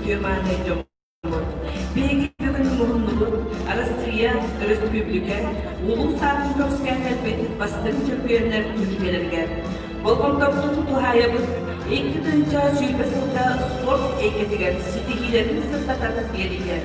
үтүө-мааны дьоммут! Биһиги бүгүн муһуннубут Арассыыйа, өрөспүүбүлүкэ, улуус аатын көмүскээн кэлбит бастыҥ чөмпүйүөннэр түһүлгэлэригэр. Болҕомтобутун туһаайабыт 2020 сылга спорт эйгэтигэр ситиһиилэрин сырдатан биэриигэ.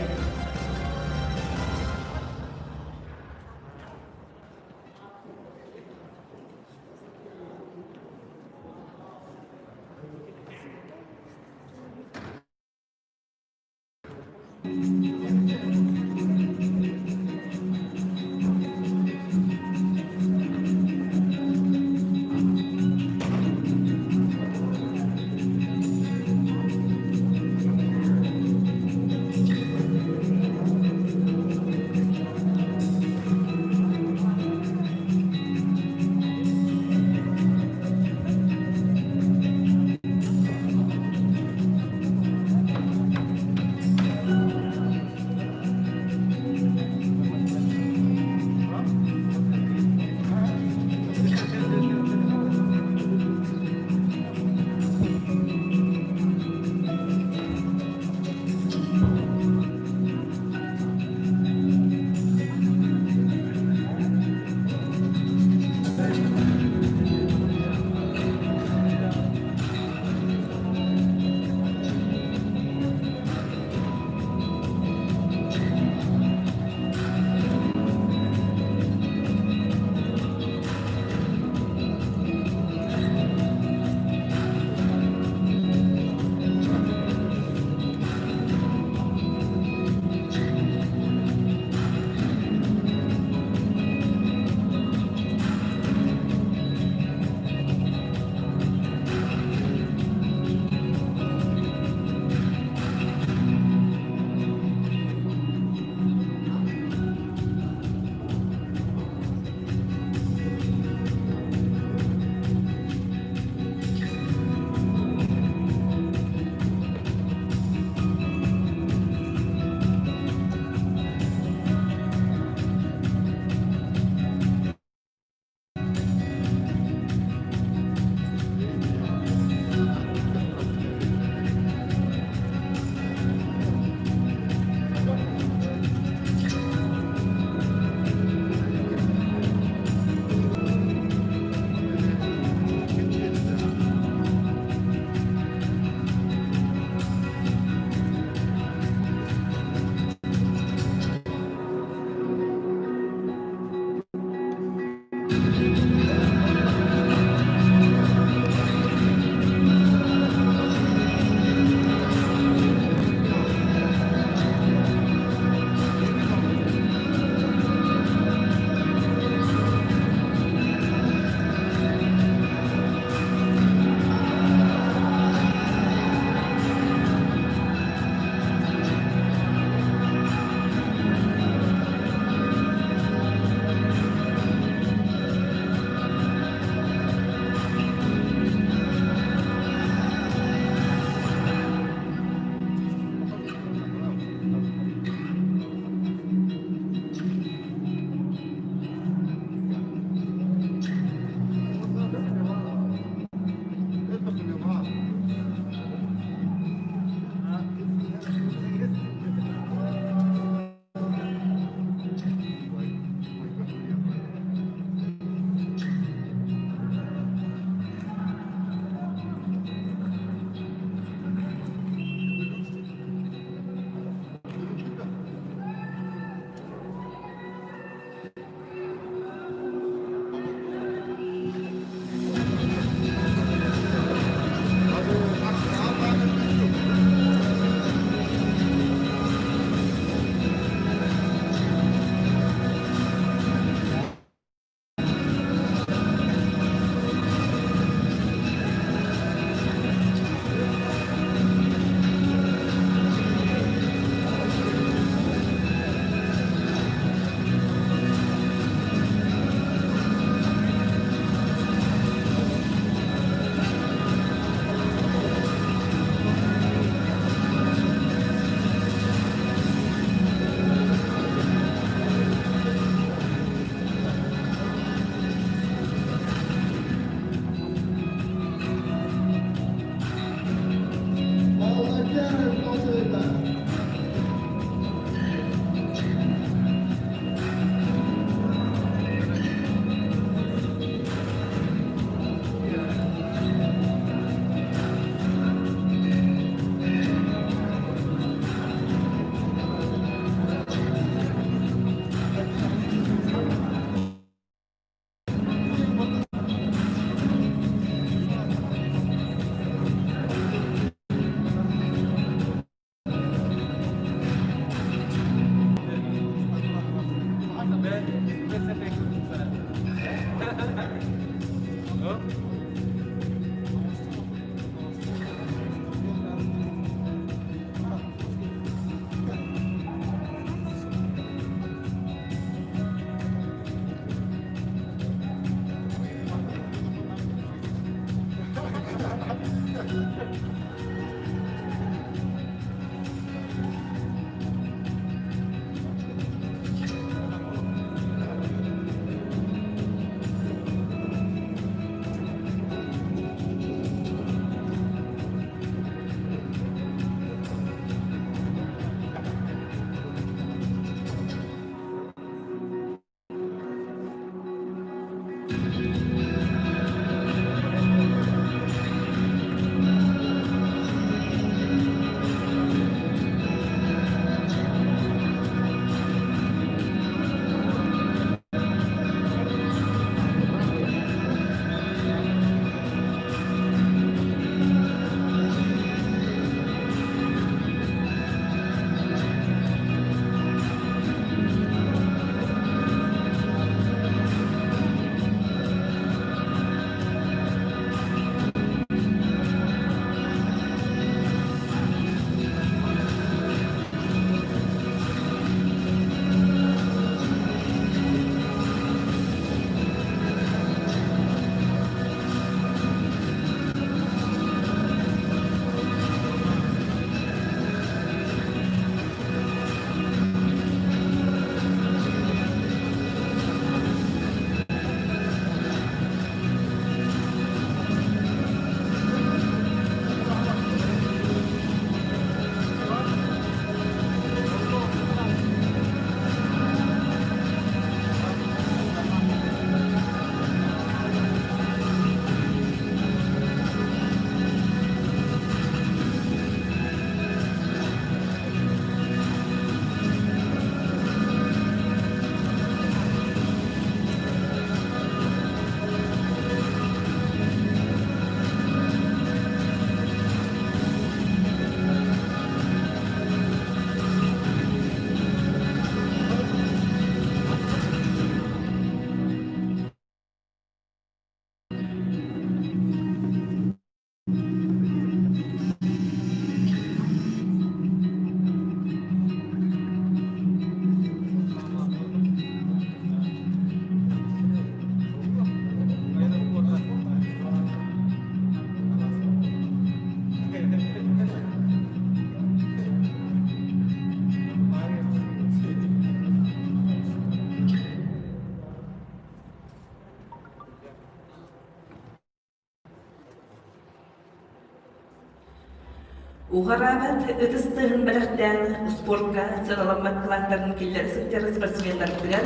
Уҕараабат ытыс тыаһын бэлэхтээн спортка сыаналаммат кылааттарын киллэрэ сылдьар спортсменнарбытыгар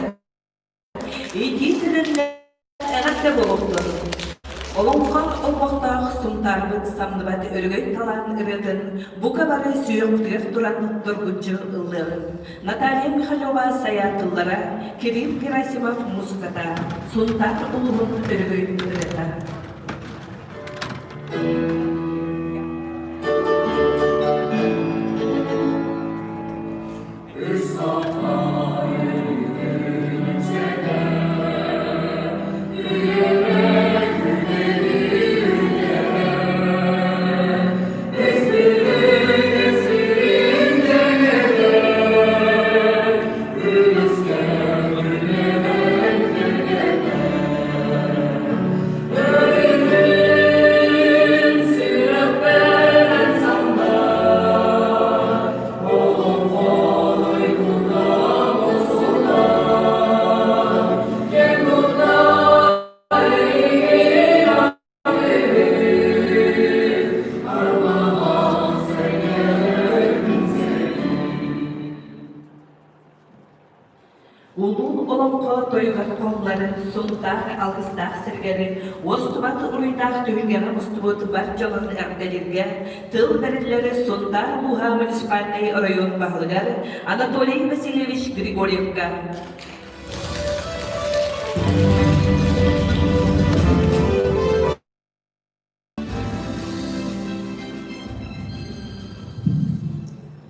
итии төлөннө эҕэрдэ буолуохтун! Олоҥхо олбохтоох Сунтаарбыт самныбат өрөгөй талаан ырыатын бука бары сүһүөхпүтүгэр туран доргуччу ыллыаҕыҥ. Наталья Михалева-Сайа тыллара, Кирилл Герасимов муусуката, Сунтаар улууһун өрөгөй ырыата. Улуу олоҥхо тойугар холлары Сунтаар алгыстаах сиргэри уостубат уруйдаах түһүлгэҕэ мустубут бар дьонун эҕэрдэлииргэ тыл бэриллэр Сунтаар улууһа муниципальнай оройуон баһылыгар Анатолий Васильевич Григорьевка.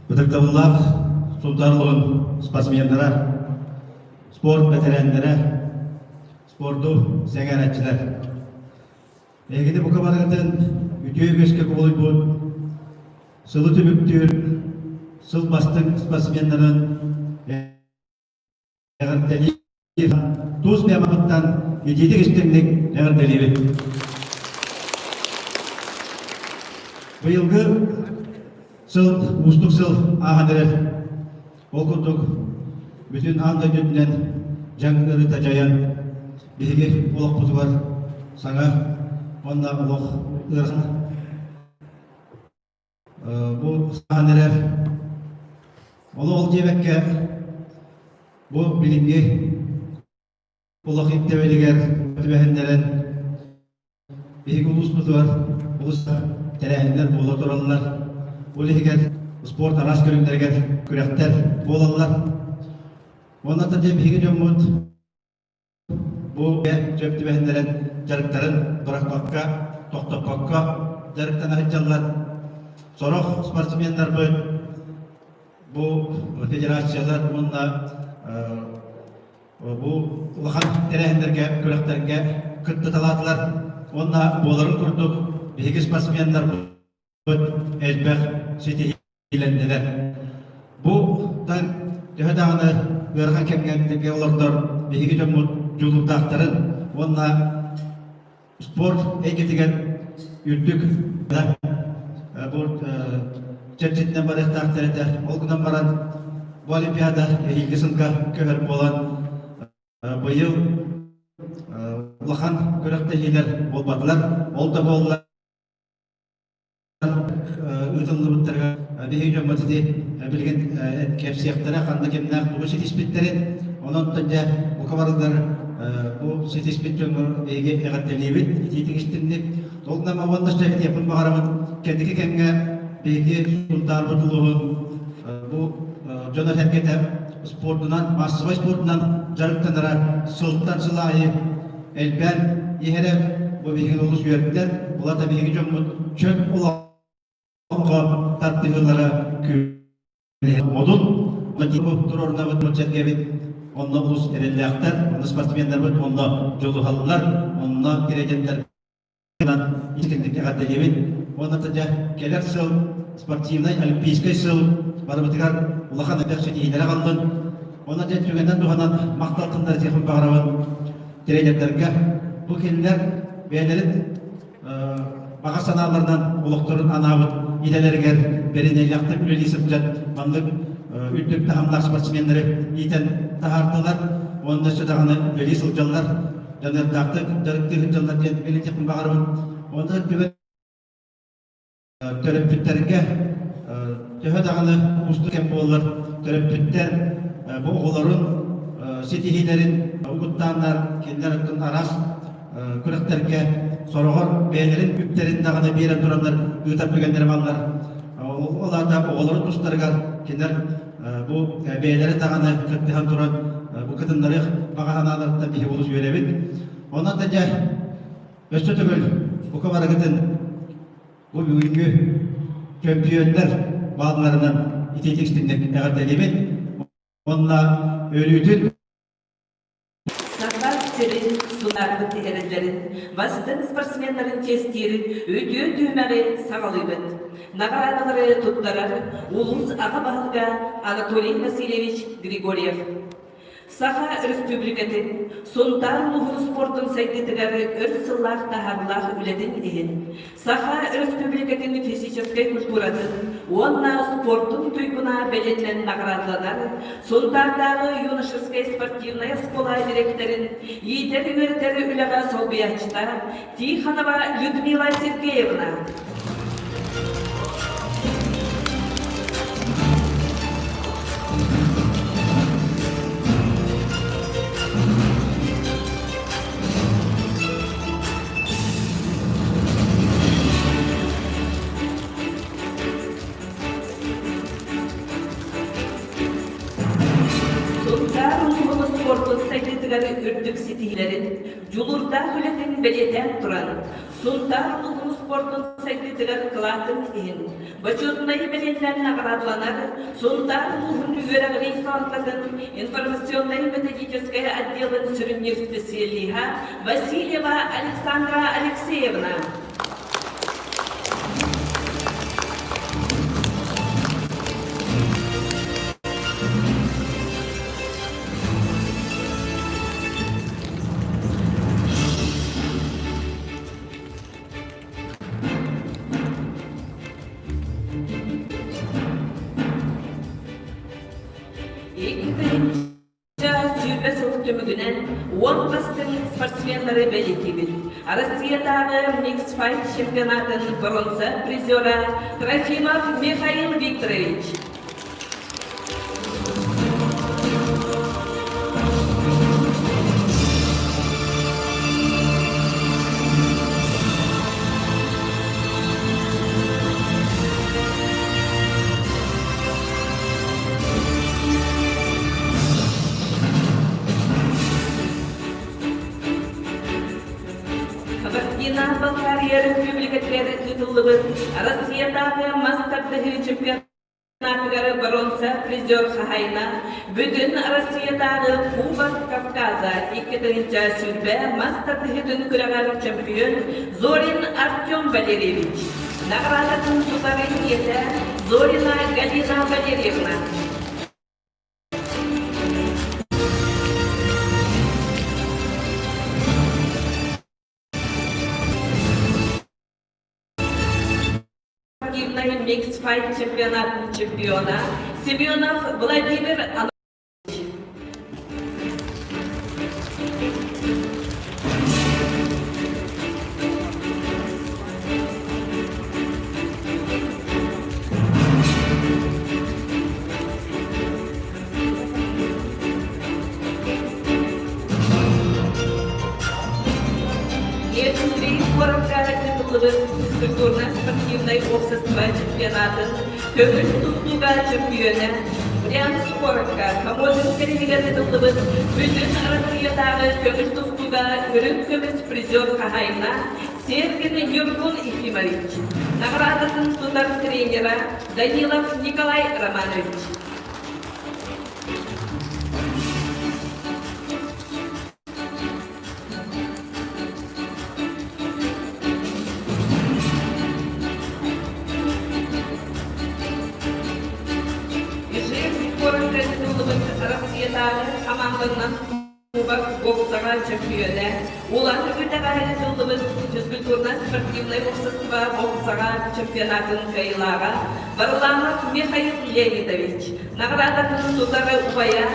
Ытыктабыллаах Сунтаар улууһун спортсменнара, спорт бэтэрээннэрэ, спорду сэҥээрээччилэр! Эһигини бука барыгытын үтүө үгэскэ кубулуйбут сылы түмүктүүр сыл бастыҥ спортсменнарын эҕэрдэлиир тус бэйэбиттэн итиитик истиҥник эҕэрдэлиибит. Быйылгы сыл уустук сыл ааһан эрэр. Ол курдук бүтүн аан дойду үрдүнэн дьаҥ ыарыыта дьайан биһиги олохпутугар саҥа уонна олох ыарахан Бу саһан эрэр олох диэбэккэ бу билиҥҥи олох ирдэбилигэр түбэһиннэрэн биһиги улууспутугар олус тэрээһиннэр буола тураллар. Ол иһигэр спорт араас көрүҥнэригэр күрэхтэр буолаллар. Уонна да биһиги дьоммут Бу сөп түбэһиннэрэн дьарыктарын бырахпакка, тохтоппокко дьарыктана сылдьаллар. Сорох спортсменнарбыт бу федерациялар уонна бу улахан тэрээһиннэргэ, күрэхтэргэ кыттыталаатылар. Уонна буоларын курдук биһиги спортсменнарбыт элбэх ситиһиилэннилэр. Бу төһө даҕаны ыарахан кэмҥэ олордор биһиги дьоммут дьулуурдаахтарын уонна спорт эйгэтигэр үрдүк бу чэрчитинэн барыахтаахтар этэ. Ол гынан баран бу Олимпиада эһиилги сылга көһөр буолан быйыл улахан күрэхтэһиилэр буолбатылар. Ол да буоллар ыытыллыбыттарыгар биһиги дьоммут ити билигин кэпсиэхтэрэ ханна кимнээх тугу ситиспиттэрин онон дьэ бука барылар бу ситиспит дьоҥҥор биһиги эҕэрдэлиибит итиитик истинник ол гынан уонна этиэхпин баҕарабын кэнники кэмҥэ биһиги Сунтаарбыт улууһун бу дьоно-сэргэтэ спордунан массовай спордунан дьарыктанара сылтан сыл аайы элбээн иһэрэ бу биһиги олус үөрдэр, улата биһиги дьоммут чөл олоххо тардыһыылара күүһүрэр. Модун туруорунабыт сэргэбит онно олус эрэллээхтэр, онно спортсменнарбыт онно дьулуһаллар, онно тирэдьэннэр итинник эҕэрдэлиибит. Уонна дьэ кэлэр сыл спортивнай олимпийскай сыл барыбытыгар улахан элбэх ситиһиилэри аҕаллын. Уонна дьэ түгэннэн туһанан махтал тыллары этиэхпин баҕарабын тренердэргэ. Бу кинилэр бэйэлэрин баҕа санааларынан олохторун анаабыт идэлэригэр бэриниилээхтик үлэлии сылдьан маннык үрдүк таһымнаах спортсменнары иитэн таһаардылар уонна өссө даҕаны үлэлии сылдьаллар. Дьаныардаахтык дьарыктыы сылдьаллар диэн бэлиэтиэхпин баҕарабын. Онно түгэн төрөппүттэргэ төһө даҕаны уустук кэм буоллар төрөппүттэр бу оҕолорун ситиһиилэрин угуттааннар кинилэр оттон араас күрэхтэргэ сороҕор бэйэлэрин үптэрин даҕаны биэрэн тураннар ыытар түгэннэрэ бааллар. Ол аата оҕолорун тустарыгар кинилэр бу бэйэлэрэ даҕаны кыттыһан туран бу кытыннарыах баҕа санааларыттан биһи олус үөрэбит. Онон да дьэ өссө төгүл бука барыгытын бу бүгүҥҥү чөмпүйүөннэр баалларынан итиитик истиҥник эҕэрдэлиибит. Уонна өрүүтүн Саха сирин сунаарбыт эрэллэрин, бастыҥ спортсменнарын чиэстиир үтүө түһүмэҕи саҕалыыбыт. Наҕараадалары туттарар улуус аҕа баһылыга Анатолий Васильевич Григорьев. Саха Өрөспүүбүлүкэтин Сунтаар улууһун спордун сайдыытыгар өр сыллаах таһаарыылаах үлэтин иһин Саха Өрөспүүбүлүкэтин физическэй культуратын уонна спордун туйгуна бэлиэтинэн наҕараадаланар Сунтаардааҕы юношескай спортивнай оскуола дириэктэрин иитэр-үөрэтэр үлэҕэ солбуйааччыта Тихонова Людмила Сергеевна. Сунтаар улууһун спордун сайдыытыгар үрдүк ситиһиилэрин, дьулуурдаах үлэтин бэлиэтээн туран, Сунтаар улууһун спордун сайдыытыгар кылаатын иһин бочуотунай бэлиэннэн наҕараадаланар Сунтаар улууһун үөрэҕирии салалтатын информационнай-методическай отделын сүрүннүүр специалиһа Васильева Александра Алексеевна. 20 сыл түмүгүнэн 10 бастыҥ спортсменнары бэлиэтиибит. Россиятааҕы микс-файт чемпионатын бронза призера Трофимов Михаил Викторович. Кабардино-Балкария Республикатыгар ыытыллыбыт Россиятааҕы мас тардыһыы чемпионатыгар боруонса призер хаһаайына Бүтүн Россиятааҕы Кубок Кавказа 2020 мас тардыһыытын күрэҕэр чемпион Зорин Артем Валерьевич. Наҕараадатын тутар ийэтэ Зорина Галина Валерьевна. Спортивный микс-файт чемпионатын чемпиона Семенов Владимир Анатольевич. Дмитрий куоракка ыытыллыбыт физкультурно-спортивнай уопсастыба чемпионатын көҥүл тустууга чөмпүйүөнэ Брянск куоракка Комодин кэриҥигэр ыытыллыбыт Бүтүн Арассыыйатааҕы көҥүл тустууга үрүҥ көмүс призер хаһаайына Сергин Ньургун Ефимович. Наҕараадатын тутар тренера Данилов Николай Романович. Ижевск куоракка ыытыллыбыт Россиятааҕы хамаанданан Кубок боксаҕа чөмпүйүөнэ, Улан Үтэҕэ ыытыллыбыт физкультурно-спортивнай уопсастыба боксаҕа чемпионатын кыайыылааҕа Варламов Михаил Леонидович, наҕараадатын тутар убайа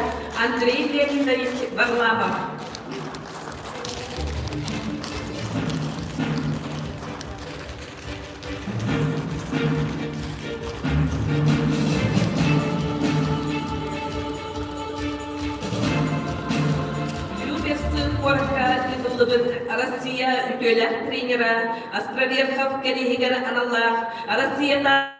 Андрей Леонидович Варламов. ыытыллыбыт Россия үтүөлээх тренера Островерхов кэриэһигэр аналлаах Россиятааҕы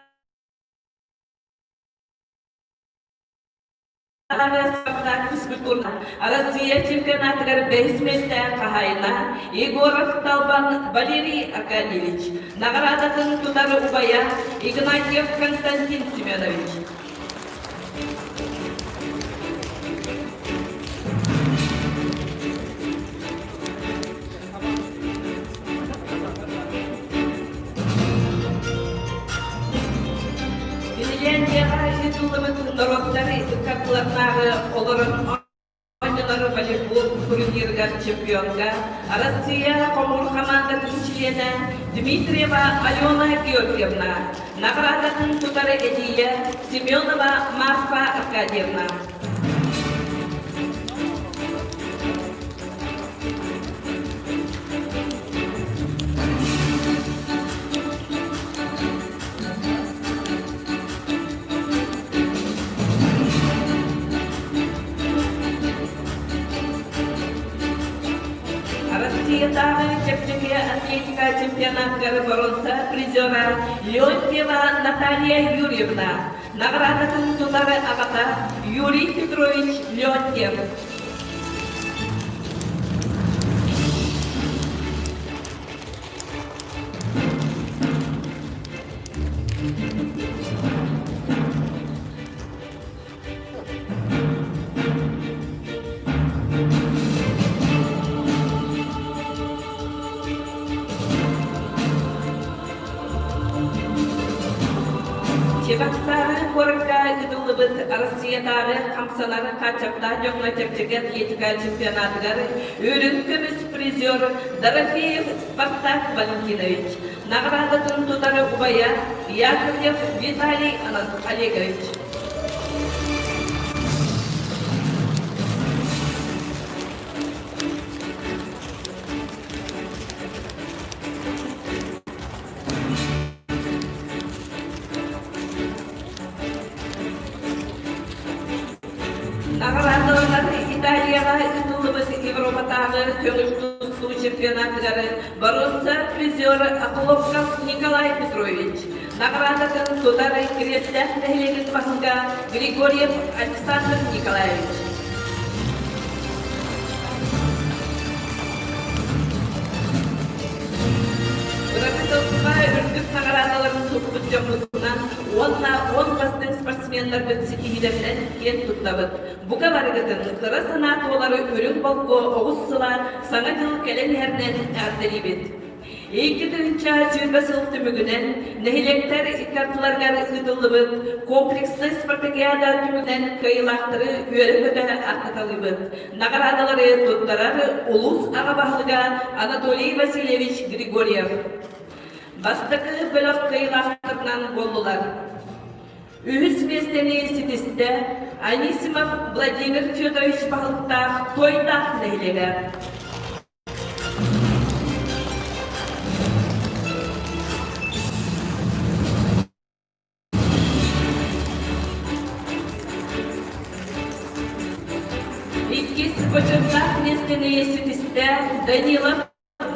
Спартак физкультурна Россия чемпионатыгар бэһис миэстэ хаһаайына Егоров Талбан Валерий Аркадьевич. Наҕараадатын тутар убайа Игнатьев Константин Семенович. Финляндияҕа ыытыллыбыт норуоттар ыккардыларынааҕы олорон оонньуулар волейбол турнирыгар чемпионка Россия хомуур хамаандатын чилиэнэ Дмитриева Алена Георгиевна, наҕараадатын тутар эдьиийэ Семенова Марфа Аркадьевна. Россиятааҕы чэпчэки атлетика чемпионатыгар боруонса призера Леонтьева Наталья Юрьевна наҕараадатын тутар аҕата Юрий Петрович Леонтьев. Чебоксары куоракка ыытыллыбыт Россиятааҕы хамсанар хааччахтаах дьоҥҥо чэпчэки атлетика чемпионатыгар үрүҥ көмүс призер Дорофеев Спартак Валентинович наҕараадатын тутар убайа Яковлев Виталий Олегович. Наҕараадаланар Италияҕа ыытыллыбыт Европатааҕы көҥүл тустуу чемпионатыгар боруонса призер Охлопков Николай Петрович наҕараадатын тутар Кириэстээх нэһилиэгин баһылыга Григорьев Александр Николаевич. Бырабыыталыстыба үрдүк наҕараадаларын туппут дьоммутунан уонна 10 бастыҥ спортсменнарбыт ситиһиилэринэн киэн туттабыт. Бука барыгытын кыра санаа туолары үрүҥ болго оҕус сыла Саҥа дьыл кэлэн иһэринэн эҕэрдэлиибит. 2020 сыл түмүгүнэн нэһилиэктэр икки ардыларыгар ыытыллыбыт комплекснай спартакиада түмүгүнэн кыайыылаахтары үөрэ-көтө ааттаталыыбыт. Наҕараадалары туттарар улуус аҕа баһылыга Анатолий Васильевич Григорьев. Бастакы бөлөх кыайыылаахтарынан буоллулар. Үһүс миэстэни ситистэ Анисимов Владимир Федорович баһылыктаах Туойдаах нэһилиэгэ. Иккис бочуоттаах миэстэни ситистэ Данилов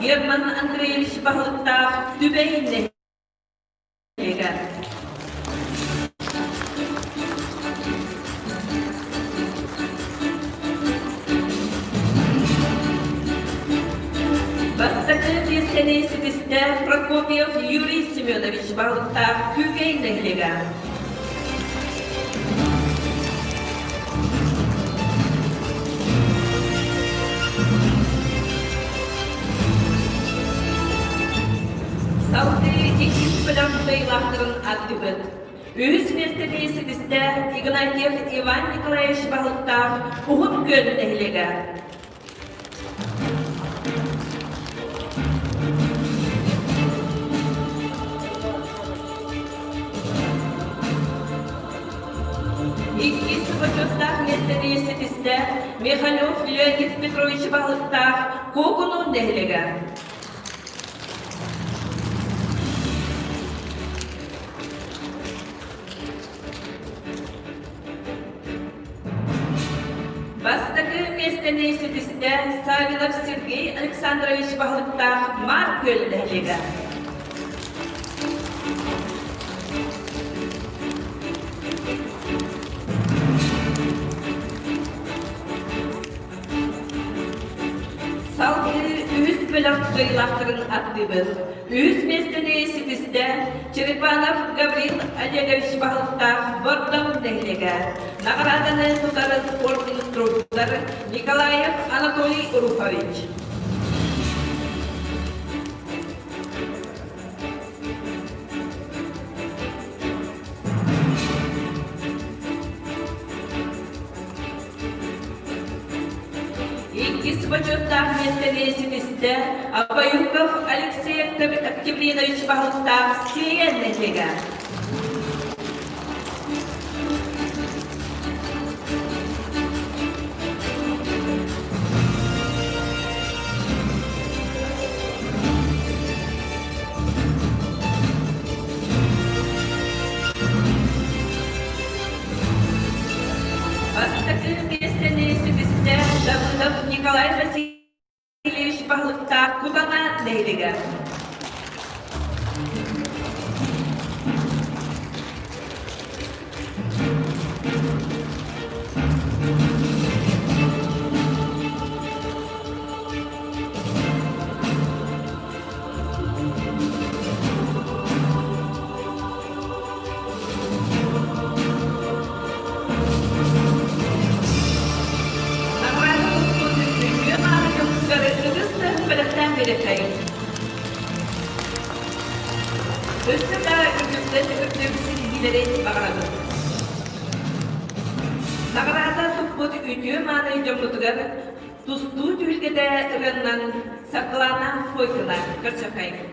Герман Андреевич баһылыктаах Түбэй нэһилиэгэ. Бастакы миэстэни ситистэ Прокопьев Юрий Семенович баһылыктаах Күүкэй нэһилиэгэ. Салгыы иккис бөлөх кыайыылаахтарын ааттыыбыт. Үһүс миэстэни ситистэ Игнатьев Иван Николаевич баһылыктаах Уһун Күөл нэһилиэгэ. Иккис бочуоттаах миэстэни ситистэ Михалев Леонид Петрович баһылыктаах Куокуну нэһилиэгэ. Бастакы миэстэ. миэстэни ситистэ Савинов Сергей Александрович баһылыктаах Маар Күөл нэһилиэгэ. Салгыы үһүс бөлөх кыайыылаахтарын аттыыбыт. Үһүс миэстэни ситистэ Черепанов Гаврил Олегович баһылыктаах Бордоҥ нэһилиэгэ. Наҕарааданы тутар спорт инструктор Николаев Анатолий Руфович. Иккис бочуоттаах миэстэни ситистэ Абаюков Алексей Октябринович баһылыктаах Сиэн нэһилиэгэ. Бастакы миэстэни ситистэ Давыдов Николай Васильевич баһылыктаах Кутана нэһилиэгэ. Наҕараада туппут үтүө мааны дьоммутугар ытыс тыаһын бэлэхтээн биэриэххэйиҥ. Өссө да үрдүктэн үрдүк ситиһиилэри баҕарабыт. Наҕараада туппут үтүө мааны дьоммутугар тустуу түһүлгэтэ ырыаннан Саргылаана Фойкина көрсөххөйүҥ.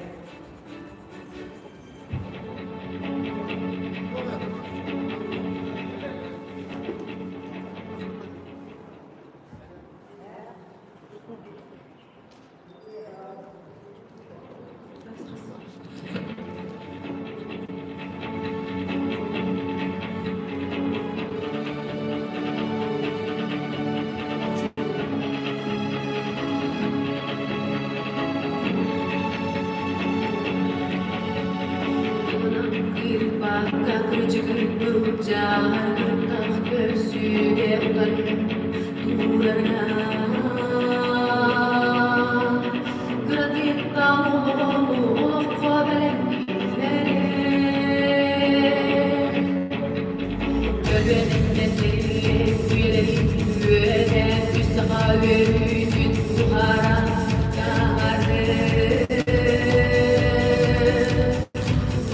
Кыырпакка кырдьыгын былдьаан кыртах көрсүүгэ утары туурарга кыратыттан олоҕу олоххо бэлэмнииллэрэ Көлүөнэттэн тэриллэн үйэлэрин үөһэ үс саха үөрүүтүн уһааран таһаары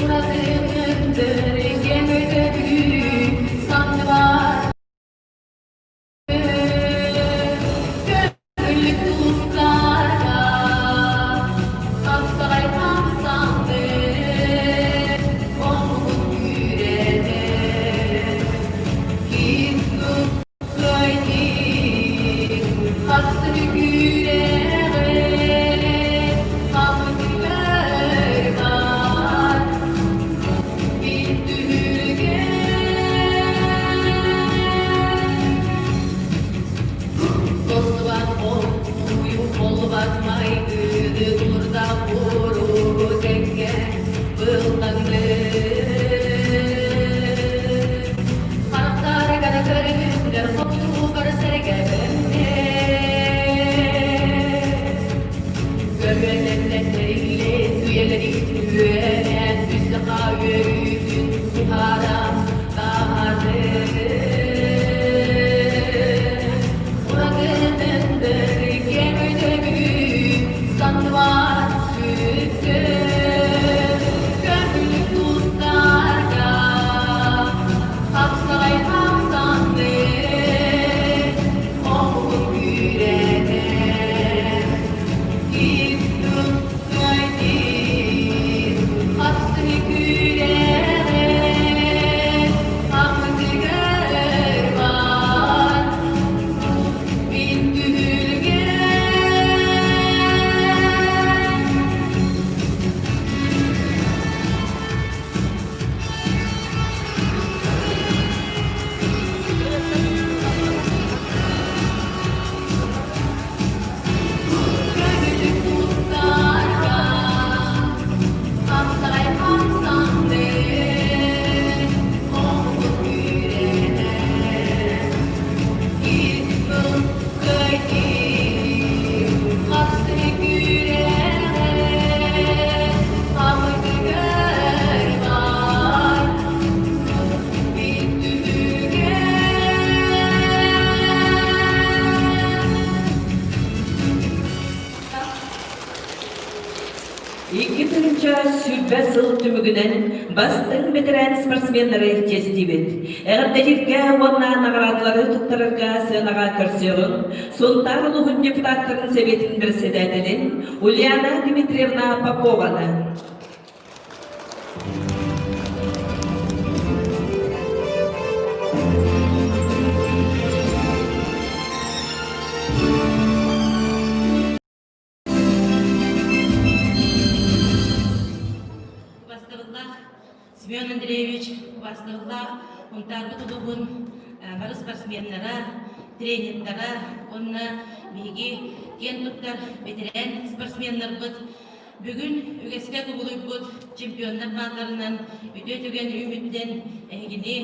Ураты мындыр кэм өйдөбүл санныбар Көҥүллүк тустарга хапсаҕай хамсанды омугун күүрэтэ Киин кыайдыы хапсыгы күүрэҕэ хамытыгар бар Мин түһүлгэ Толлубат олуйу холлубат майгыны тулурдаах буору тэҥҥэ былтаҥныы. Харахтара гана көрүҥнэр хотугар сэрэгэбэннэ. Көрүөннэннэн тэриллэн үйэлэрин үөнэн үс саха үөрүүтүн уһааран таһаары. Ураты мындыр кэм өйдөбүл санныбар сүттү. Көҥүл тустарга хапсаҕай хамсанды. бастыҥ бэтэрээн спортсменнары чиэстиибит. Эҕэрдэлииргэ уонна наҕараадалары туттарарга сыанаҕа көрсүөҕүҥ Сунтаар улууһун депутаттарын сэбиэтин бэрэссэдээтэлин Ульяна Дмитриевна Попованы. Убастабыллаах Семен Андреевич, убастабыллаах Унтаарбыт улууһун бары спортсменнара, тренердара уонна биһиги киэн туттар бэтэрээн спортсменнарбыт бүгүн үгэскэ кубулуйбут чемпионнар баалларынан үтүө түгэн үүмүттэн эһигини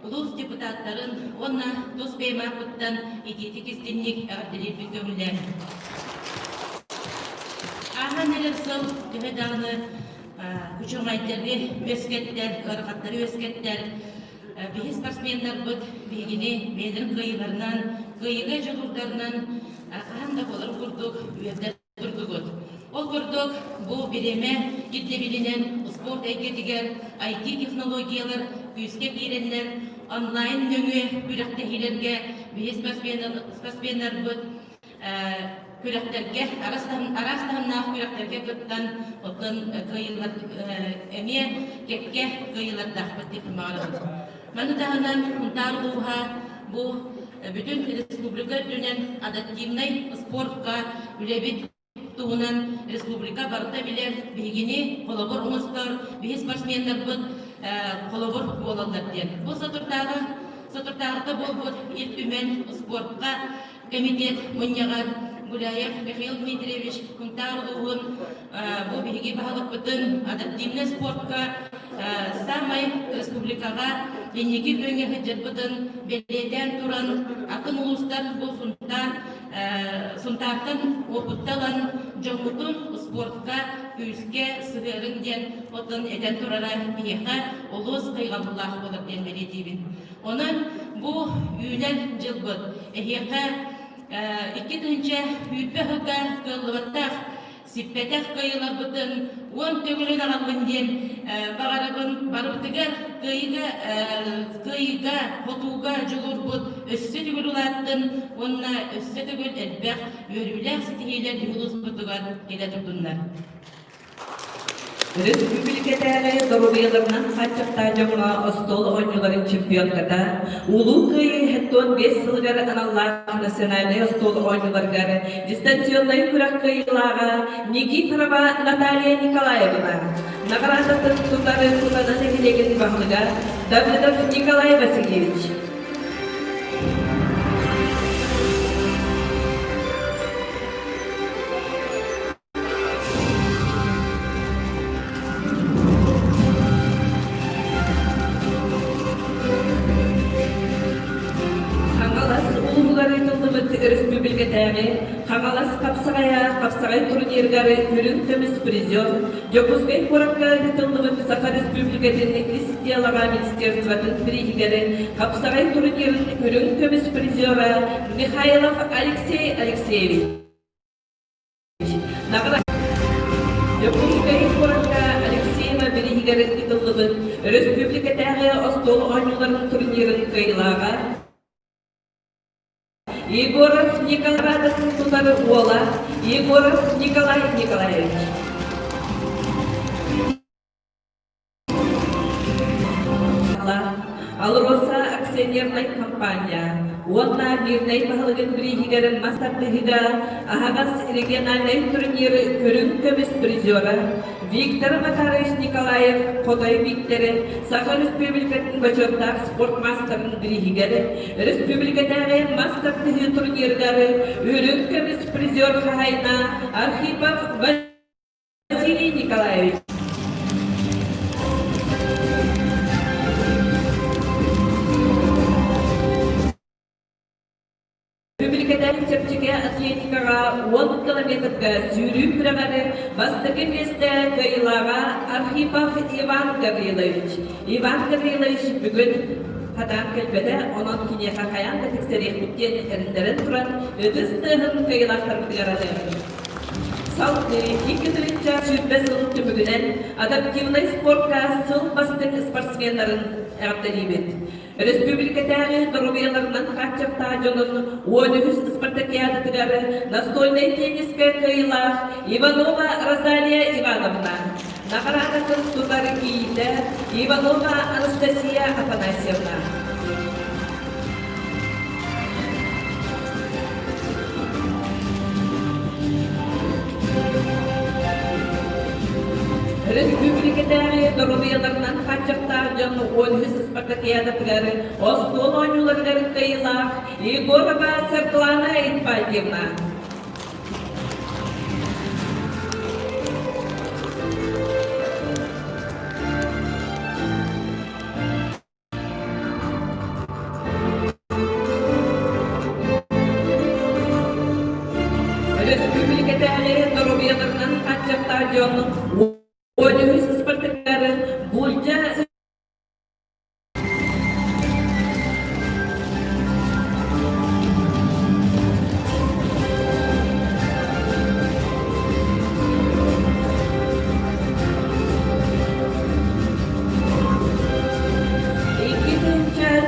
улуус депутаттарын уонна тус бэйэм ааппыттан итиитик истинник эҕэрдэлиирбин көҥүллээн. Ааһан эрэр сыл төһө даҕаны кучумайдары үөскэттэр, ыарахаттары үөскэттэр, биһи спортсменнарбыт биһигини бэйэлэрин кыайыыларынан, кыайыыга дьулуурдарынан хаһан да буолар курдук үөрдэр турдугут. Ол курдук, бу бириэмэ ирдэбилинэн спорт эйгэтигэр IT-технологиялар күүскэ киирэннэр онлайн нөҥүө күрэхтэһиилэргэ биһи спортсменнарбыт күрэхтэргэ араас таһымнаах күрэхтэргэ кыттан оттон кыайыылар эмиэ кэккэ кыайыылардаахпыт диэн баҕарабын. Маны таһынан Сунтаар улууһа бу бүтүн республика үрдүнэн адаптивнай спортка үлэбит туһунан республика барыта билэр, биһигини холобур оҥостор, биһи спортсменнарбыт холобур буолаллар диэн. Бу соторутааҕы соторутааҕыта буолбут Ил Түмэн спортка комитет мунньаҕар Гуляев Михаил Дмитриевич Сунтаар улууһун бу биһиги баһылыкпытын адаптивнай спортка саамай республикаҕа инники күөҥҥэ сылдьарбытын бэлиэтээн туран атын улуустар бу Сунтаар Сунтаартан уопутта ылан дьоммутун спортка күүскэ сыһыарыҥ диэн оттон этэн турара биһиэхэ олус хайҕабыллаах буолар диэн бэлиэтиибин. Онон бу үүнэр дьылбыт эһиэхэ 2020 сылга кыаллыбаттаах сиппэтэх кыайыыларбытын 10 төгүлүн аҕаллын диэн баҕарабын. Барыбытыгар кыайыыга, кыайыыга, хотууга дьулуурбут өссө төгүл улааттын уонна өссө төгүл элбэх үөрүүлээх ситиһиилэр улууспутугар кэлэ турдуннар. Өрөспүүбүлүкэтээҕи доруобуйаларынан хааччахтаах дьоҥҥо остуол оонньууларын чемпионката, Улуу Кыайыы 75 сылыгар аналлаах национальнай остуол оонньууларыгар дистанционнай күрэх кыайыылааҕа Никифорова Наталья Николаевна наҕараадатын тутары Кутана нэһилиэгин баһылыга Давыдов Николай Васильевич. Хаҥалас улууһугар ыытыллыбыт өрөспүүбүлүкэтээҕи Хаҥалас хапсаҕайа хапсаҕай турнирыгар үрүҥ көмүс призер, Дьокуускай куоракка ыытыллыбыт Саха Республикатын ис дьыалаҕа министерствотын бирииһигэр хапсаҕай турнирын үрүҥ көмүс призера Михайлов Алексей Алексеевич. Дьокуускай куоракка Алексеева бирииһигэр ыытыллыбыт өрөспүүбүлүкэтээҕи остуол оонньууларын турнирын кыайыылааҕа Егоров Николай тутар уола Егоров Николай Николаевич. АЛРОСА акционернай компания уонна Мирнэй баһылыгын бирииһигэр мас тардыһыыга аһаҕас региональнай турнир үрүҥ көмүс призера Виктор Макарович Николаев Хотой Викторы Саха Республикатын бочуоттаах спорт маастарын бирииһигэр республикатааҕы мас тардыһыы турнирыгар үрүҥ көмүс призер хаһаайына Архипов Василий Николаевич. Республикатааҕы чэпчэки атлетикаҕа 10 километрга сүүрүү күрэҕэр бастакы миэстэ кыайыылааҕа Архипов Иван Гаврилович. Иван Гаврилович бүгүн хатаан кэлбэтэ, онон киниэхэ хайаан да тиксэриэхпит диэн эрэннэрэн туран, ытыс тыаһын кыайыылаахтарбытыгар аныыбын. Салгыы 2 сыл түмүгүнэн адаптивнай спортка сыл бастыҥ спортсменнарын эҕэрдэлиибит. Өрөспүүбүлүкэтээҕи доруобуйаларынан хааччахтаах дьонун 13 спартакиадатыгар настольнай теннискэ кыайыылаах Иванова Розалия Ивановна, наҕараадатын тутар кийиитэ Иванова Анастасия Афанасьевна. Өрөспүүбүлүкэтээҕи доруобуйаларынан хааччахтаах дьон 13 спартакиадатыгар остуол оонньууларыгар кыайыылаах Егорова Саргылана Ипатьевна. Өрөспүүбүлүкэтээҕи доруобуйаларынан хааччахтаах дьон 13 спартакиада Бульдьа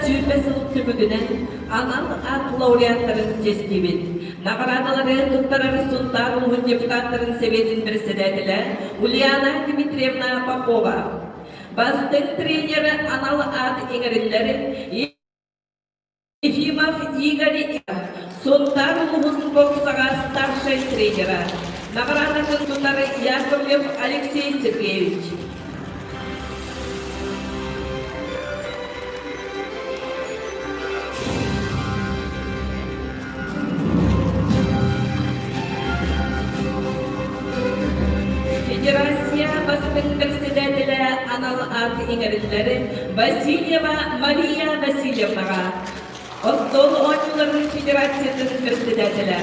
2020 сыл түмүгүнэн анал аат лауреаттарын чэстиибит. Наҕараадалары туттарар Сунтаар улууһун депутаттарын сэбиэтин председателэ Ульяна Дмитриевна Попова. Бастыҥ тренер анал аат иҥэриллэр Ефимов Игорь Сунтаар улууһун боксаҕа старшай тренера. Наҕараадатын тутар Яковлев Алексей Сергеевич. Федерация бастыҥ председателэ анал аат иҥэриллэр Васильева Мария Васильевнаҕа, Остуол оонньууларын федерациятын председателэ.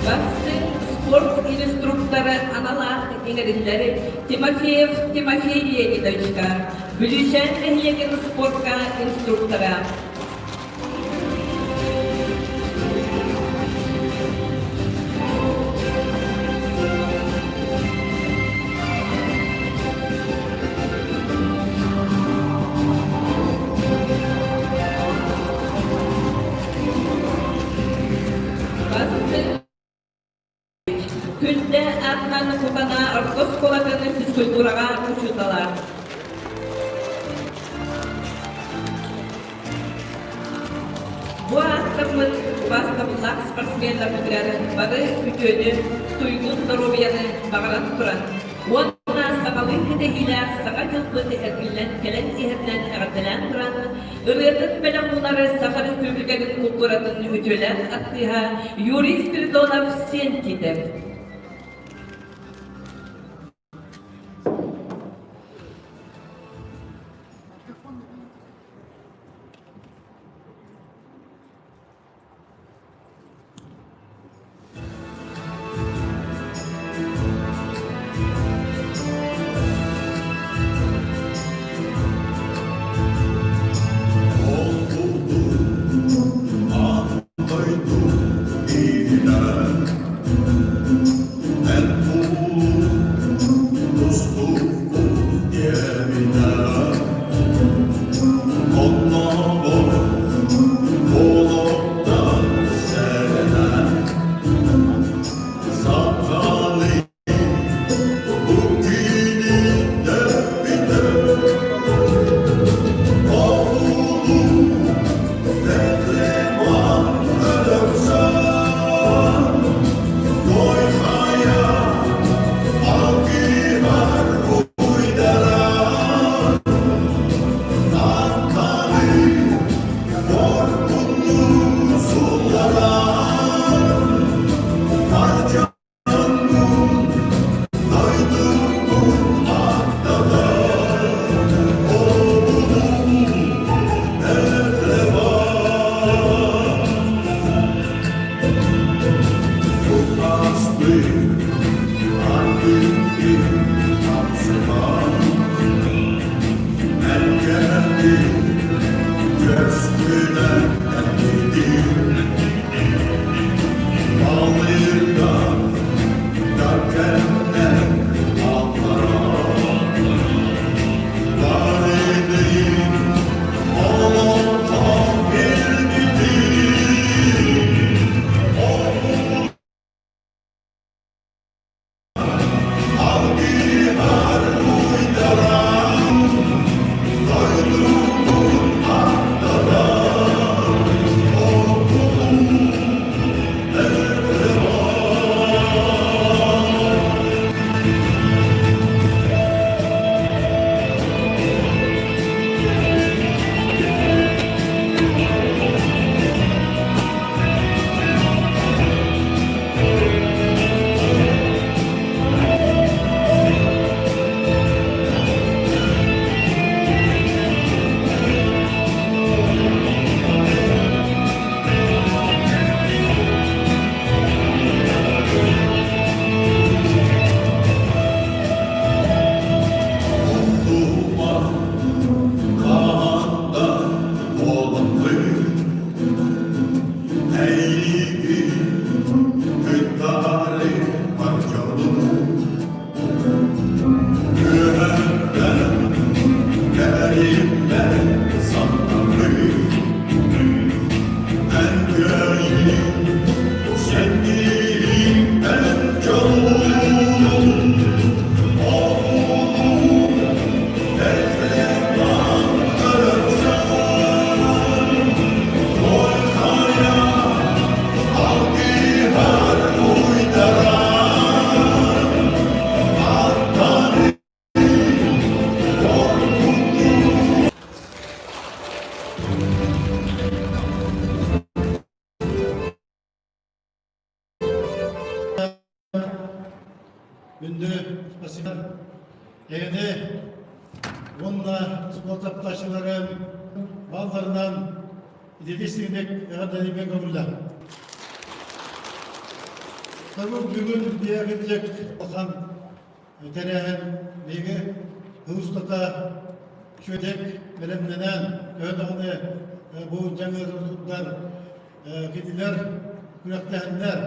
Бастыҥ спорт инструктора анал аат иҥэриллэр Тимофеев Тимофей Леонидовичка, Бүлүүчээн нэһилиэгин спортка инструктора. Бастыҥ Күндэ аатынан Кутана орто оскуолатын физкультураҕа учуутала. Бу ааттаммыт убаастабыллаах спортсменнарбытыгар бары үтүөнү, туйгун доруобуйаны баҕаран туран уонна сахалыы кэтэһиилээх Саҥа дьылбыт эргиллэн кэлэн иһэринэн эҕэрдэлээн туран, ырыатын бэлэх уунары Саха Республикатын култууратын үтүөлээх артыыһа Юрий Спиридонов Сиэн Титов. Ол курдук аан дойду иһинэн. Күндү спасибо. Эйэни уонна спорт таптааччыларын балларынан итити истиҥник эҕэрдэлииргэ көҥүллээх. Табы бүгүн биһиги улахан тэрээһин биһиги сыл устата үчүгэйдик бэлэмнэнэн төһө даҕаны бу дьаҥыырдар кинилэр күрэхтэһэннэр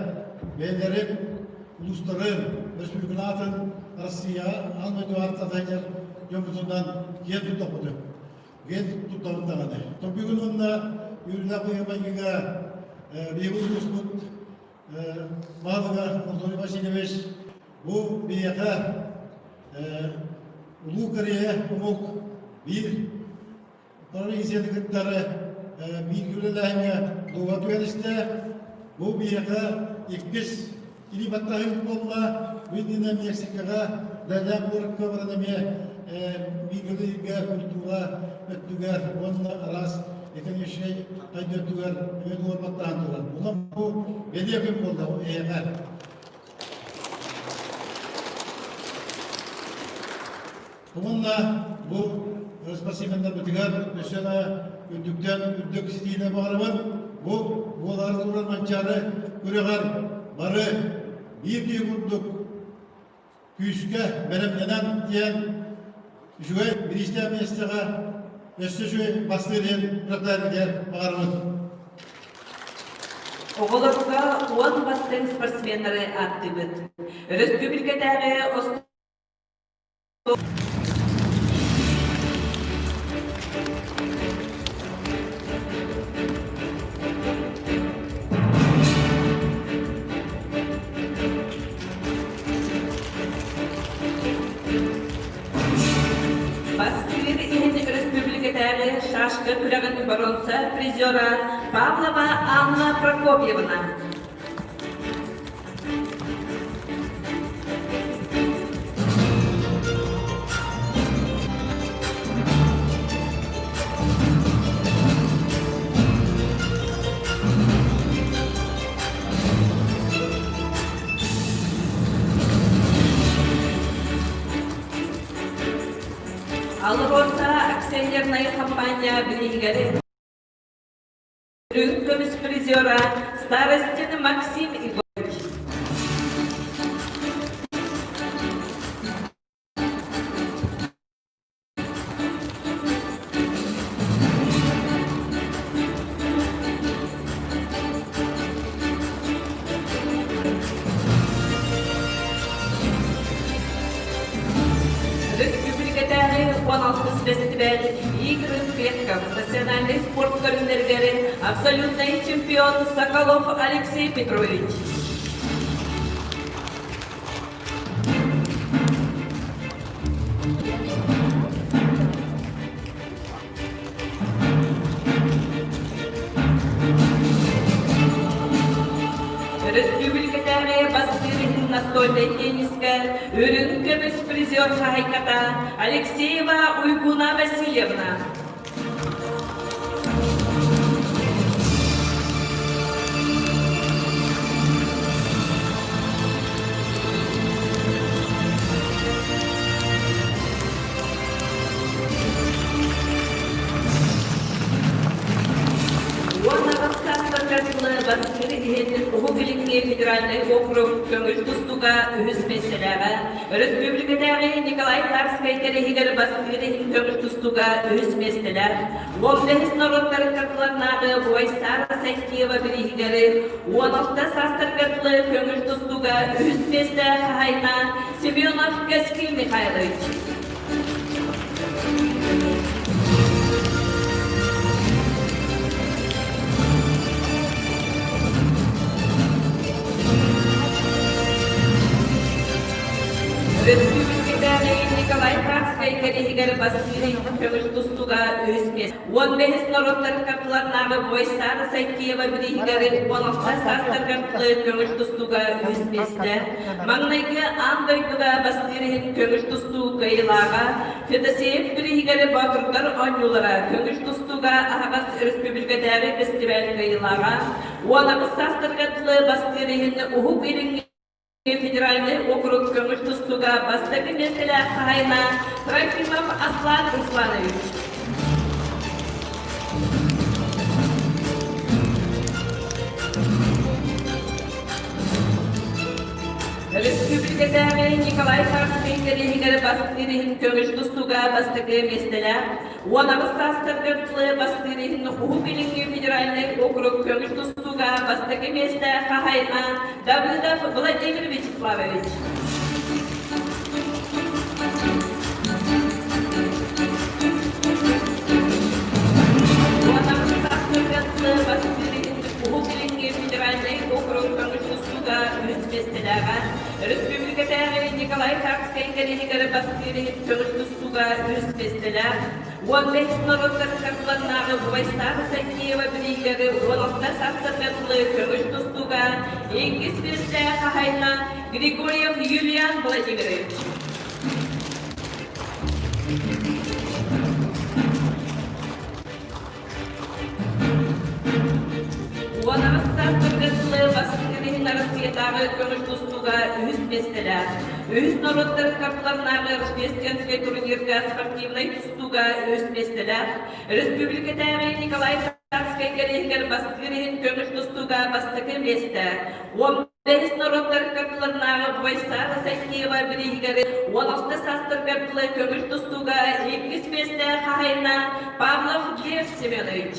бэйэлэрин улуустарын республикатын Россияҕа аан дойду ааттатайдар дьоммутунан киэн туттахпытын киэн туттабыт даҕаны. Бүгүн уонна үөрүүлээх быһыы-майгыга биһиги улууспут Баһылыга Анатолий Васильевич бу биһиэхэ Улуу Корея омук биир провинцияны кыттары бииргэ үлэлээһиҥҥэ дуоһа түһэристэ. Бу биһиэхэ иккис илии баттаһыы буолла. Бу иннинэ Мексикаҕа Далян куоракка баран эмиэ бииргэ үлэлииргэ культура өттүгэр уонна араас экономическай хайда өттүгэр эмиэ дуоһа баттаһан турар. Онон бу бэлиэ күн буолла эйиэхэ. Уонна бу спортсменнарбытыгар өссө да үрдүктэн үрдүк ситиини баҕарабын. Бу буолаары турар Манчаары күрэҕэр бары биир киһи курдук күүскэ бэлэмнэнэн диэн үчүгэй бириистээх миэстэҕэ өссө үчүгэй бастыыр диэн күрэхтээбитигэр баҕарабын. Оҕолорго 10 бастыҥ спортсменнары ааттыыбыт. Өрөспүүбүлүкэтээҕи Бастыыр иһин өрөспүүбүлүкэтээҕи шашка күрэҕин боруонса призера Павлова Анна Прокопьевна. АЛРОСА акционернай компания билиһигэр Үрүҥ көмүс призера Старостин Максим Егорович. Өрөспүүбүлүкэтээҕи 16 фестиваль Игры предков национальнай спорт көрүҥнэригэр абсолютнай чемпион Соколов Алексей Петрович. Өрөспүүбүлүкэтээҕи бастыыр иһин настольнай теннискэ үрүҥ көмүс призер хаһайката Алексеева Уйгуна Васильевна. 18 саастарга дылы бастыыр иһин Уһук Илиҥҥи федеральнай округ көҥүл тустууга үһүс миэстэлээҕэ, өрөспүүбүлүкэтээҕи Николай Тарскай кэриэһигэр бастыыр иһин көҥүл тустууга үһүс миэстэлээх, 15 норуоттарын катыланнааҕы Буайсара Сайтиева бирииһигэр 16 саастарга дылы көҥүл тустууга үһүс миэстэ хаһаайына Семенов Кэскил Михайлович. Тарскай кэриһигэр Василий көҥүл тустууга үһүс миэстэ. 15 норуоттар кардыларынааҕы Бойсаана Сайкиева бирииһигэр 16 саастарыгар көҥүл тустууга үһүс миэстэ. Маҥнайгы аан дойдуга бастыыр иһин көҥүл тустуу кыайыылааҕа Федосеев бирииһигэр Боотурдар оонньуулара көҥүл тустууга аһаҕас өрөспүүбүлүкэтээҕи фестиваль кыайыылааҕа 18 саастарыгар дылы бастыыр иһин Уһук Илиҥҥи Федеральнай округ көҥүл тустууга бастакы миэстэлээх хаһаайына Трофимов Аслан Русланович. Өрөспүүбүлүкэтээҕи Николай Тарскай кэриэһигэр бастыыр иһин көҥүл тустууга бастакы миэстэлээх, 18 саастарыгар дылы бастыыр иһин Уһук Илиҥҥи федеральнай округ көҥүл тустууга бастакы миэстэ хаһаайына Давыдов Владимир Вячеславович. Уһук Илиҥҥи федеральнай округ көҥүл тустууга үһүс миэстэлээҕэ, өрөспүүбүлүкэтээҕи Николай Тарскай кэриэһигэр бастыыр иһин көҥүл тустууга үһүс миэстэлээх, 15 норуоттар кардыларынааҕы Войстаах Сакиева бириигэри 16 саастарга дылы көҥүл тустууга иккис миэстэ хаһаайына Григорьев Юлиан Владимирович. 18 саастарыгар дылы бастыҥын иһин Арассыыйатааҕы көҥүл тустууга үһүс миэстэлээх, үһүс норуоттар кардыларынааҕы Рождественскай турнирга спортивнай тустууга үһүс миэстэлээх, өрөспүүбүлүкэтээҕи Николай Тарскай кэриэһигэр бастыыр иһин көҥүл тустууга бастакы миэстэ, 15 норуоттар кардыларынааҕы Войсана Сайтиева бирииһигэр 16 саастарыгар дылы көҥүл тустууга иккис миэстэ хаһаайына Павлов Лев Семенович.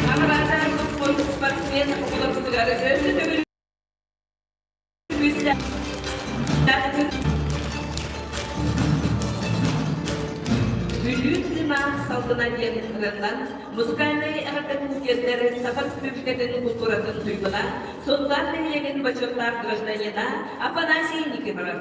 Наҕараада туппут спортсмен оҕолорбутугар өссө төгүл Бүлүү тыына салгына диэн ырыаннан музыкальнай эҕэрдэтин тиэрдэр Саха Республикатын култууратын туйгуна, Сунтаар нэһилиэгин бочуоттаах гражданина Афанасий Никифоров.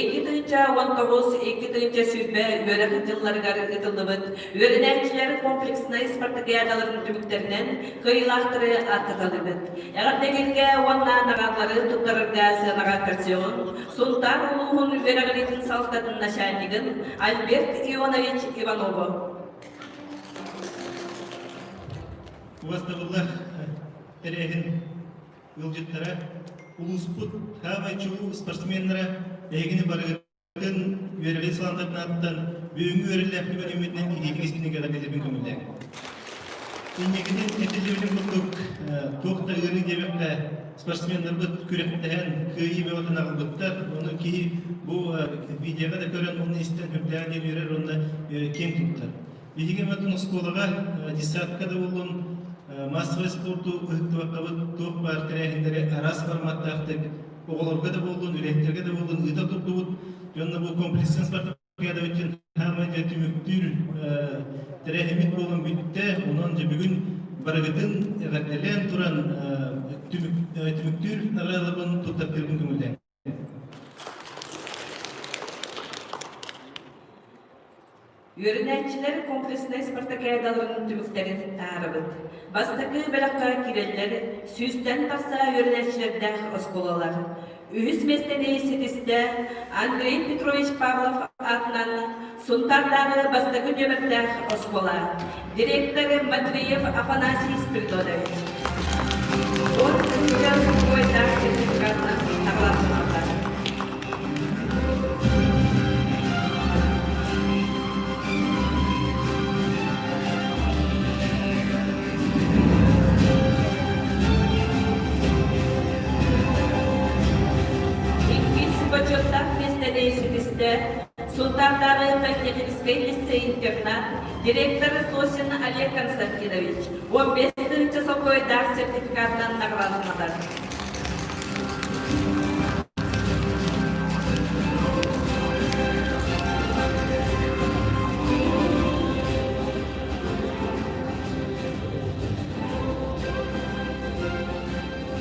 2019-2020 үөрэх дьылларыгар ыытыллыбыт үөрэнээччилэр комплекснай спартакиадаларын түмүктэринэн кыайыылаахтары ааттаталыыбыт. Эҕэрдэлииргэ уонна наҕараадалары туттарарга сыанаҕа көрсүөҕүҥ Сунтаар улууһун үөрэҕириитин салалтатын начальнигын Альберт Ионович Иванову. Убастабыллаах тэрээһин ыалдьыттара, улууспут саамай чулуу спортсменнара эһигини барыгытын үөрэҕи салалтатын ааттан бүгүҥҥү үөрүүлээх түгэн үмүтүнэн итиитик истиҥник эҕэрдэлиирбин көҥүллээҥ. Инникитин этиллибитин курдук, туох да ыарыы диэбэккэ, спортсменнарбыт күрэхтэһэн кыайыы бөҕөтүн аҕалбыттар. Ону киһи бу видеоҕа да көрөн, уонна истэн үрдээх диэн үөрэр уонна киэҥ туттар. Биһиги эмэтин оскуолаҕа, десятка да буоллун, массовай спорду ыһыктыбаккабыт туох баар тэрээһиннэри араас форматтаахтык оҕолорго да буоллун, үлэһиттэргэ да буоллун ыыта турдубут. Дьонно бу комплексын спартакиадабытын хаамай дьэ түмүктүүр тэрээһиммит буолан бүттэ. Онон дьэ бүгүн барыгытын эҕэрдэлээн туран түмүктүүр наҕараадаларбын туттартыырбын көҥүллээн. Үөрэнээччилэр комплекснай спартакиадаларын түмүктэрин таһаарабыт. Бастакы бөлөххө киирэллэр сүүстэн тахса үөрэнээччилэрдээх оскуолалар. Үһүс миэстэни ситистэ Андрей Петрович Павлов аатынан Сунтаардааҕы бастакы нүөмэрдээх оскуола, директор Матвеев Афанасий Спиридонович. 10 сокуойдаах сертификатынан наҕараадаланаллар. Иккис бочуоттаах миэстэни ситистэ Сунтаардааҕы политехническэй лицей-интернат директора Сосин Олег Константинович 15 тыһыынча сокуойдаах сертификатынан наҕараадаланар.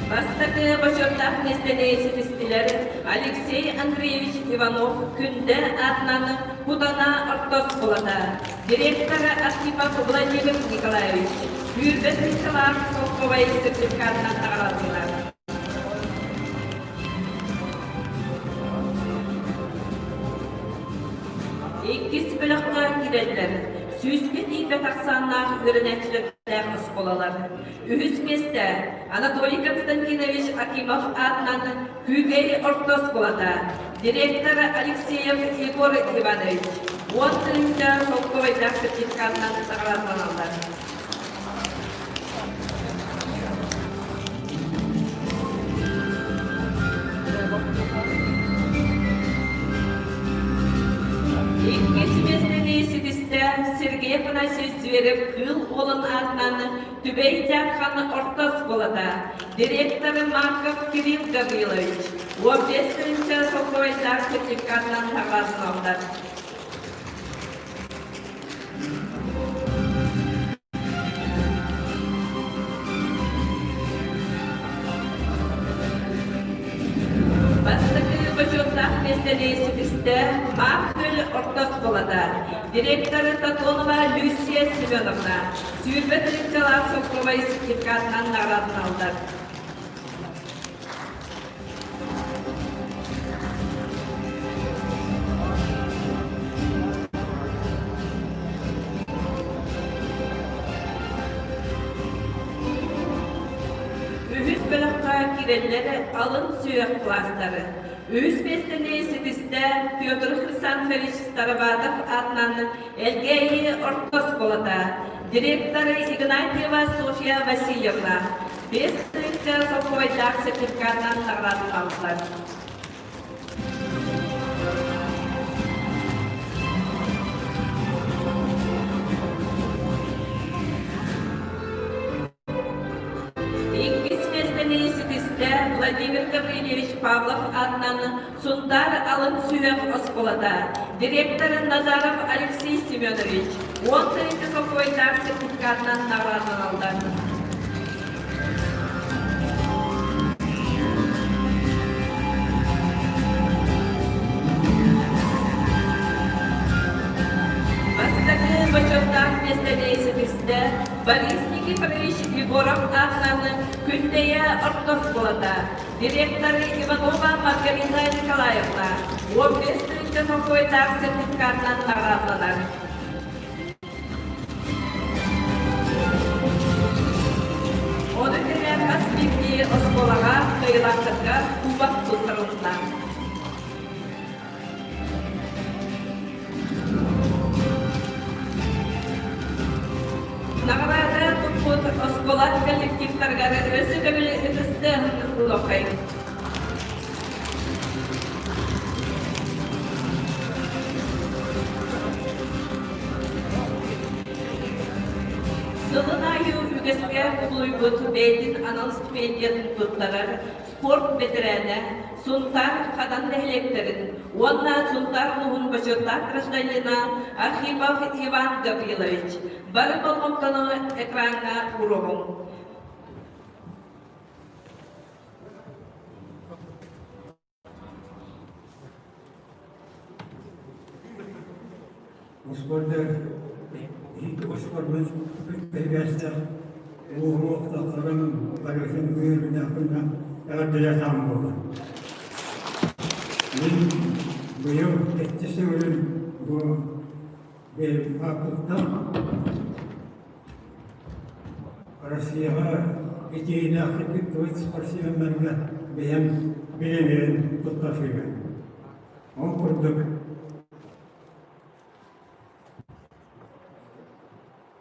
Бастакы бочуоттаах миэстэни ситистилэр Алексей Андреевич Иванов Күндэ аатынан Кутана орто оскуолата, директора Архипов Владимир Николаевич, Сүүрбэ тыһыынчалаах солкуобай сертификатынан наҕараадаланар. Иккис бөлөххө киирэллэр сүүскэ тиийбэт ахсааннаах үөрэнээччилэрдээх оскуолалар. Үһүс миэстэ Анатолий Константинович Акимов аатынан Күүкэй орто оскуолата, директор Алексеев Егор Иванович, 10 тыһыынча солкуобайдаах сертификатынан наҕараадаланаллар. Иккис миэстэни ситистэ Сергей Афанасьевич Зверев Кыыл Уолун аатынан Түбэй Дьаархан орто оскуолата, директор Марков Кирилл Гаврилович, 15 тыһыынча солкуобайдаах сертификатынан наҕараадаланаллар. Бастакы бочуоттаах миэстэни ситистэ Маах Күөл орто оскуолата, директор Тотонова Люция Семеновна, 20 тыһыынчалаах солкуобай сертификатынан наҕараадаланаллар. Үһүс бөлөххө киирэллэр алын сүһүөх кылаастары. Үһүс миэстэни ситистэ Петр Хрисанфович Староватов аатынан Элгээйи орто оскуолата, директор Игнатьева Софья Васильевна, 5 тыһыынча солкуобайдаах сертификатынан наҕараадалаабыттар. Иккис миэстэни ситистэ Владимир Гаврильевич Павлов аатынан Сунтаар алын сүһүөх оскуолата, директор Назаров Алексей Семенович, 10 тыһыынча солкуобайдаах сертификатынан наҕараадаланаллар. бочуоттаах миэстэни ситистэ Борис Никифорович Егоров аатынан Күндэйэ орто оскуолата, директор Иванова Маргарита Николаевна, 15 тыһыынча солкуойдаах сертификатынан наҕараадаланар. Ону тэҥэ хас биирдии оскуолаҕа кыайыылаахтарга кубок туттарылынна. Наҕараада туппут оскуола коллективтарыгар өссө төгүл ытыстыаһын ылыаххайыҥ. Сылын аайы үгэскэ кубулуйбут бэйэтин анал стипендиятын туттарар спорт бэтэрээнэ Сунтаар Хадан нэһилиэктэрин уонна Сунтаар улууһун бочуоттаах гражданина Архипов Иван Гаврилович бары болҕомтону экраҥҥа уруоҕуҥ. Успуордар успуорбун үгэстээх ууһуохтахтарын барытын үөрүнэхпинэ эҕэрдэлээх буолар. Мин быйыл иккис төгүлүн бу бэйэм Россияҕа итиилээхтик кыттыбыт спортсменнарга бэйэм билимин туттарсыыбын. Ол курдук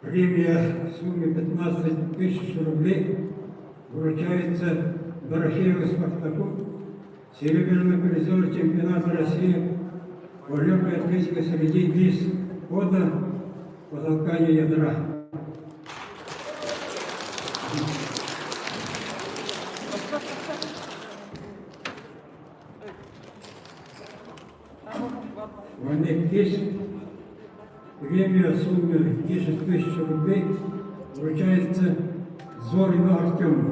премия в сумме 15 тысяч рублей вручается Дорофееву Спартаку, серебряный призер чемпионата России по легкой атлетике среди лиц года по толканию ядра. Здесь премия в сумме 10 тысяч рублей вручается Зорину Артему,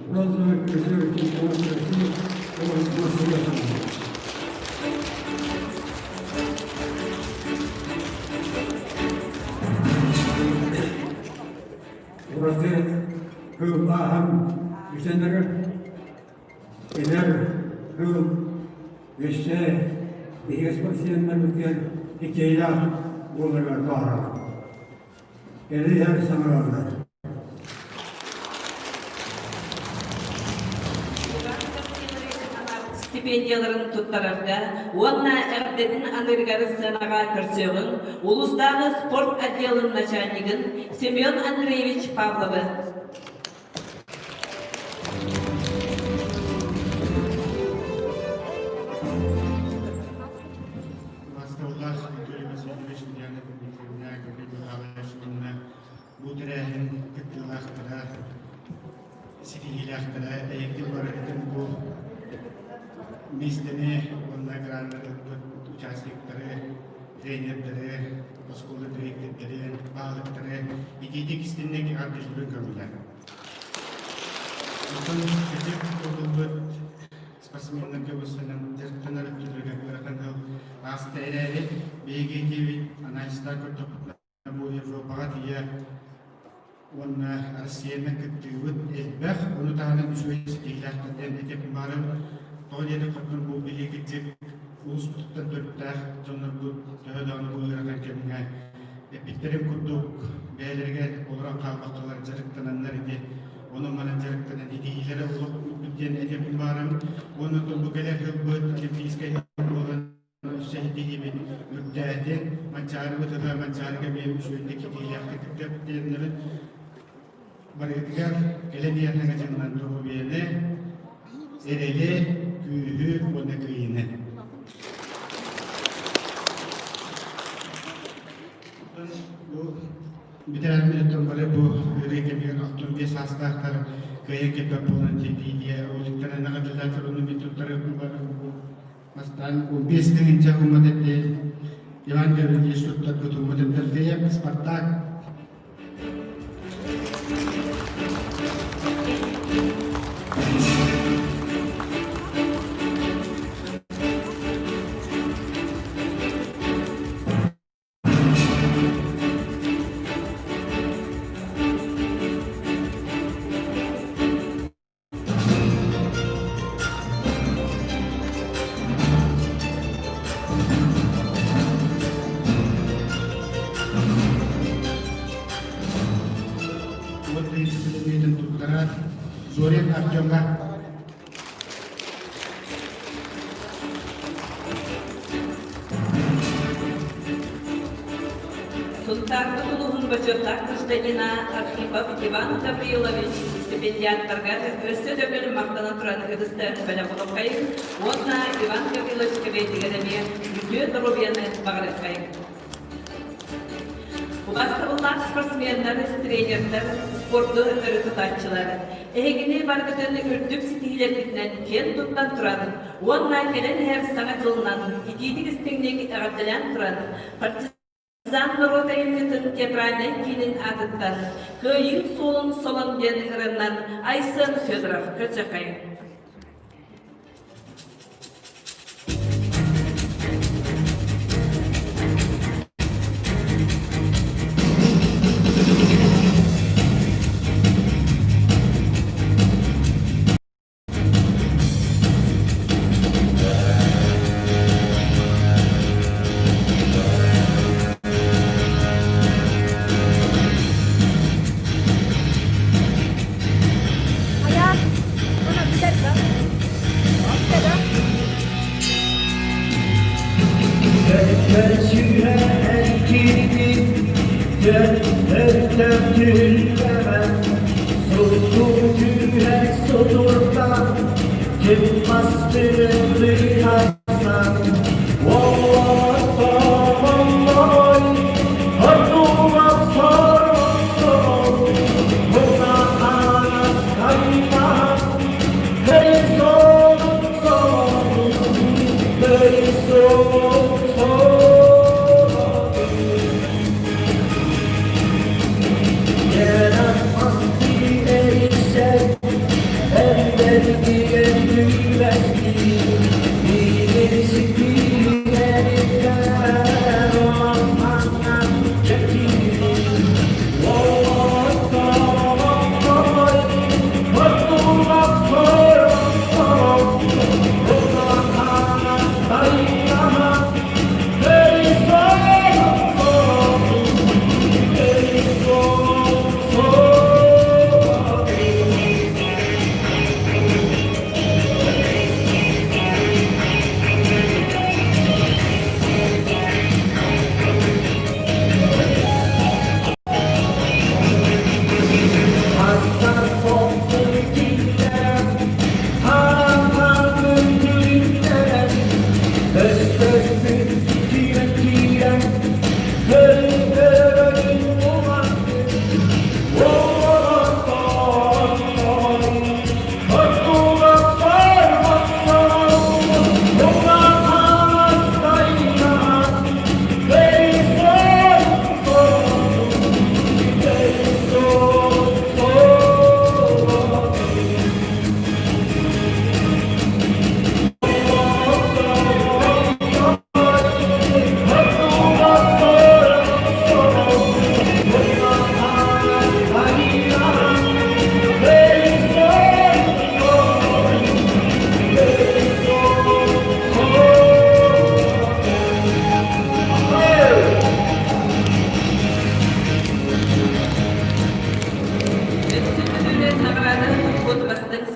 бронзовый призер чемпионата России по массовому. Ураты кыыллааһын бүтэнэр эдэр кыыл өссө биһиги спортсменнарбытыгар иккиэйдээх буоларыгар баҕарабын. Кэлин саҥараллар. Стипендияларын туттарарга уонна эҕэрдэтин аныырыгар сыанаҕа көрсүөҕүҥ улуустааҕы спорт отделын начальнигын Семен Андреевич Павловы. Басталлаах Анатолий Васильевич Ульяна Дмитриевна Гаврил Михайлович уонна бу тэрээһин кыттыылаахтара, ситиһиилээхтэрэ эйигин барытын бу миэстэни уонна граннары ылбыт участниктары, тренердэри, оскуола дириэктэрдэрин, баһылыктары итиитик истинник эҕэрдэлиибин көҥүлэ. Оттон кырдьык ылбыт спортсменнарга бусанан дьарыктанар өттүлэригэр ыарахан ыал ааста эрээри, биһиги итиибит анализтаан көрдөхпүтүнэ бу Европаҕа тиийэ уонна Россиянан кыттыыбыт элбэх, ону таһынан үчүгэй ситиһиилээхтэр диэн этиэхпин баҕарабын. Тоҕо диэтэххэ бу биһиги кырдьык улууспутуттан төрүттээх дьоннорбут төһө даҕаны бу ыарахан кэмҥэ эппиттэрин курдук бэйэлэригэр олорон хаалбаккалар дьарыктананнар ити онон-манан дьарыктанан итиһиилэрэ олох үрдүк диэн этиэхпин баҕарабын. Уонна бу кэлэр сылбыт Олимпийскай сыл буолан өссө итиһиибит үрдээтин, Манчаарыбыт ыла Манчаарыга эмиэ үчүгэйдик итиилээхтик кыттыахпыт барыгытыгар кэлэн иһэр саҥа дьылынан доруобуйаны, эрэли, күүһү уонна кыайыыны. Бу бүтэрэн бары бу ыарыы кэмигэр 65 саастаахтар кыайан кэлбэт буолан тиийдиэ оликтан эҕэрдэлээтэр ону мин туттарыахпын бары бастаан 15 тыһыынча уммат этэ Иван Гаврильевич туттарбыт уммат этэ Спартак Артемҥа. Сунтаарбыт улууһун бочуоттаах гражданина Архипов Иван Гаврилович стипендиаттарга өссө төгүл махтанан туран ытыстаах бэлэх оҥорбайын уонна Иван Гаврилович кэбиэтигэр эмиэ үтүө доруобуйаны баҕарыаххайыҥ. Убастабыллаах спортсменнар, тренердэр, спорду өрө тутааччылар, эһигини барыгытын үрдүк ситиһиилэргитинэн киэн туттан туран уонна кэлэн иһэр саҥа дьылынан итиитик-истиҥник эҕэрдэлээн туран, Партизан норуот айымньытын театральнай киинин аатыттан Кыайыы суолун солон диэн ырыаннан Айсен Федоров көрсөххөйүҥ.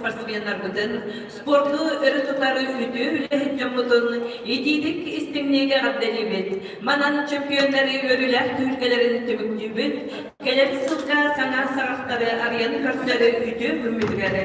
Спортсменнарбытын, спорту өрө тутар үтүө үлэһит дьоммутун итиитик истиҥник эҕэрдэлиибит. Манан чемпионнары үөрүүлээх түһүлгэлэрин түмүктүүбүт. Кэлэр сылга саҥа саҕахтары арыйан көрсөр үтүө күммүтүгэр.